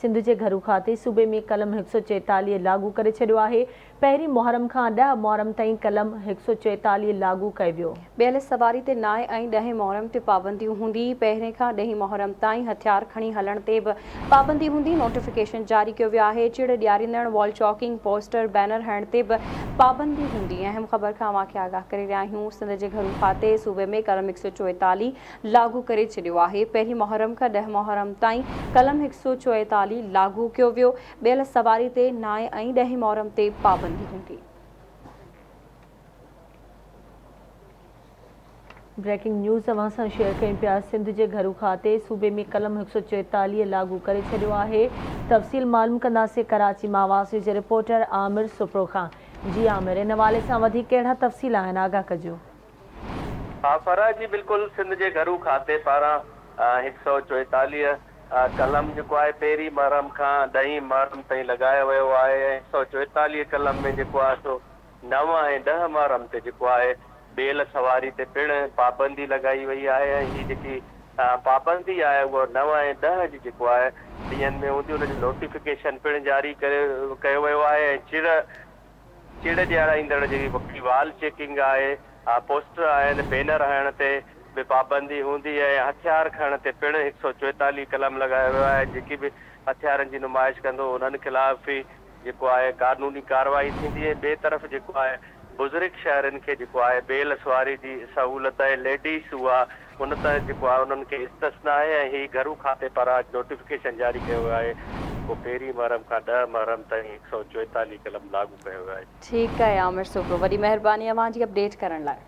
सिंध जे घरू खाते सूबे में कलम 144 लागू करे छॾियो आहे। पहिरीं मुहर्रम खां 10 मुहर्रम ताईं कलम 144 लागू कयो वियो। ॿियल सवारी ते 9 ऐं 10 मुहर्रम ते पाबंदी हूंदी। पहिरीं खां 10 मुहर्रम ताईं हथियार खणी हलण ते बि पाबंदी हूंदी। नोटिफिकेशन जारी कयो वियो आहे। चिड़ ॾियारींदड़, वॉल चॉकिंग, पोस्टर, बैनर हणण ते बि पाबंदी हूंदी। अहम ख़बर खां अव्हांखे आगाह करे रहिया आहियूं। सिंध जे घरू खाते सूबे में कलम 144 लागू करे छॾियो आहे। पहिरीं मुहर्रम खां 10 मुहर्रम ताईं कलम 144 लागू कयो वियो। ॿियल सवारी ते 9 ऐं 10 मुहर्रम ते पाबंदी हूंदी। ब्रेकिंग न्यूज़ अव्हां सां शेयर कयूं पिया। सिंध जे घरू खाते सूबे में कलम 144 लागू करे छॾियो आहे। तफ़सील मालूम कंदासीं कराची मां आवाज़ जे रिपोर्टर आमिर सुप्रो खां। जी आमिर, इन हवाले सां वधीक कहिड़ा तफ़सील आहिनि, आगाह कजो। हा फरा जी, बिल्कुलु सिंध जे घरू खाते पारां 144 कलम जेको आहे पहिरीं मुहर्रम खां 10 मुहर्रम ताईं लॻायो वियो आहे। 144 कलम में जेको आहे सो 9 ऐं 10 मुहर्रम ते जेको आहे बेल सवारी ते पिणु पाबंदी लॻाई वई आहे। ऐं हीअ जेकी पाबंदी आहे उहो 9 ऐं 10 जी जेको आहे ॾींहंनि में हूंदी। हुनजो नोटिफिकेशन पिणु जारी करे कयो वियो आहे। ऐं चिड़ ॾियाराईंदड़ जेकी वाल चेकिंग आहे, पोस्टर आहिनि, बैनर हणण ते बि पाबंदी हूंदी ऐं हथियार खणण ते पिणु 144 कलम लॻायो वियो आहे। जेकी बि हथियारनि जी नुमाइश कंदो उन्हनि ख़िलाफ़ ई जेको आहे कानूनी कार्रवाई थींदी। ऐं ॿिए तरफ़ जेको आहे बुज़ुर्ग शहरनि खे जेको आहे बेल सवारी जी सहूलियत आहे, लेडीज़ हुआ उन त जेको आहे उन्हनि खे इस्तिस्ना आहे। ऐं हीअ घरू खाते पारां नोटिफिकेशन जारी कयो वियो आहे। पोइ पहिरीं मुहर्रम खां 10 मुहर्रम ताईं 144 कलम लागू कयो वियो आहे। ठीकु आहे आमिर सुप्रो, वॾी महिरबानी अव्हांजी अपडेट करण लाइ।